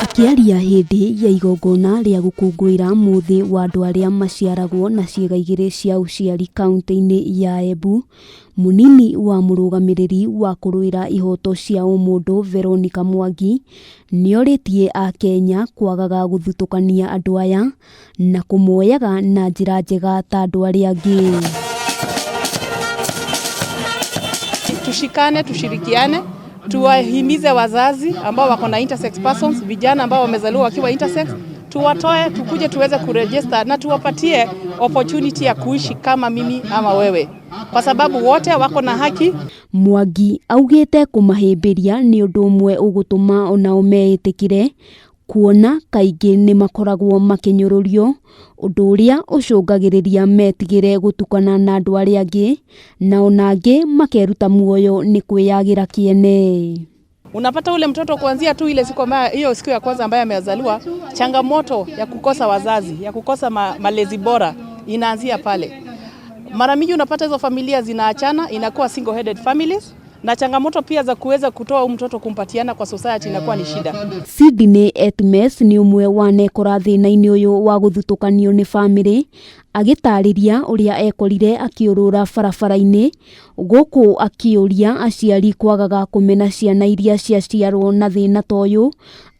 Akĩaria hĩndĩ ya igongona rĩa gũkũngũĩra mũthĩ wa andũ arĩa maciaragwo na ciĩga igĩrĩ cia ũciari kaunti-inĩ ya Embu, mũnini wa mũrũgamĩrĩri wa kũrũĩra ihoto cia ũmũndũ Veronica Mwangi nĩorĩtie akenya kwagaga gũthutũkania andũ aya na kũmoyaga na njĩra njega ta andũ arĩa angĩ. Tushikane, tushirikiane, tuwahimize wazazi ambao wako na intersex persons, vijana ambao wamezaliwa wakiwa intersex, tuwatoe, tukuje tuweze kuregister na tuwapatie opportunity ya kuishi kama mimi ama wewe, kwa sababu wote wako na haki. Mwangi augĩte kũmahĩmbĩria nĩ ũndũ ũmwe ũgũtũma onao meĩtĩkĩre kuona kaingĩ nĩ makoragwo makĩnyũrũrio, ũndũ ũrĩa ũcũngagĩrĩria metigĩre gũtukana na andũ arĩa angĩ na ona angĩ makeruta muoyo nĩ kwĩyagĩra kĩene. Unapata ule mtoto kuanzia tu ile siku ambayo hiyo siku ya kwanza ambayo amezaliwa, changamoto ya kukosa wazazi, ya kukosa malezi bora inaanzia pale. Mara mingi unapata hizo familia zinaachana, inakuwa single headed families, na changamoto pia za kuweza kutoa huyu mtoto kumpatiana kwa society inakuwa ni shida. Sydney Etmes nĩ ũmwe wanekora thĩna-inĩ ũyũ wa gũthutũkanio nĩ bamĩrĩ agĩtarĩria ũrĩa ekorire akĩũrũra barabara-inĩ gũkũ akĩũria aciari kwagaga kũmena ciana iria ciaciarwo na thĩna ta ũyũ,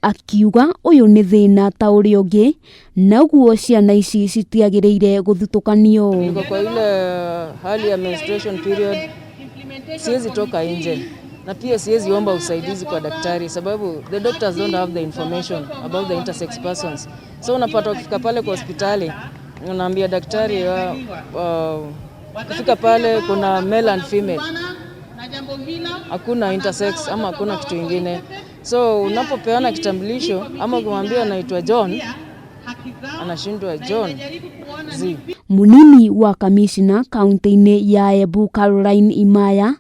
akiuga ũyũ nĩ thĩna ta ũrĩa ũngĩ na ũguo ciana ici citiagĩrĩire gũthutũkanio. Niko kwa ile hali ya menstruation period, siwezi toka nje na pia siwezi omba usaidizi kwa daktari sababu the doctors don't have the information about the intersex persons. So unapata ukifika pale kwa hospitali unaambia daktari, kufika pale kuna male and female, hakuna intersex ama hakuna kitu ingine. So unapopeana kitambulisho ama ukimwambia anaitwa John, anashindwa John Z. Munini wa kamishna kaunti-inĩ ya Embu Caroline Imaya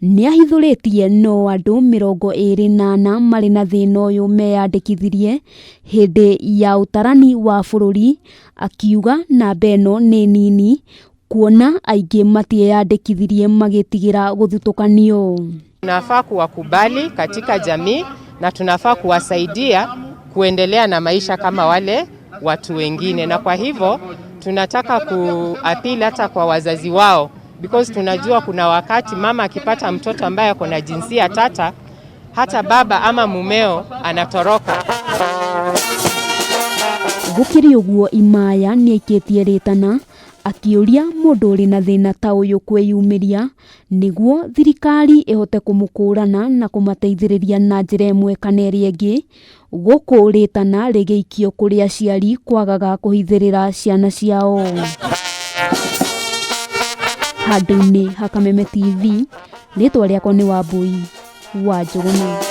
nĩ ahithũrĩtie no andũ 24 marĩ na thĩna ũyũ meyandĩkithirie hĩndĩ ya ũtarani wa bũrũri, akiuga namba ĩno nĩ nini kuona aingĩ matieyandĩkithirie magĩtigĩra gũthutũkanio. Tunafaa kuwakubali katika jamii na tunafaa kuwasaidia kuendelea na maisha kama wale watu wengine, na kwa hivyo tunataka kuappeal hata kwa wazazi wao, because tunajua kuna wakati mama akipata mtoto ambaye ako na jinsia tata, hata baba ama mumeo anatoroka. Gũkĩrĩ ũguo, Imaya nĩ aikĩtie rĩtana akĩũria mũndũ ũrĩ na thĩna ta ũyũ kwĩyumĩria nĩguo thirikari ĩhote kũmũkũrana na kũmateithĩrĩria na njĩra ĩmwe kana ĩrĩa ĩngĩ, gũkũ rĩtana rĩgĩikio kũrĩ aciari kwagaga kũhithĩrĩra ciana ciao. Handũ-inĩ ha Kameme TV, rĩtwa rĩakwa nĩ Wambui wa Njũgũna.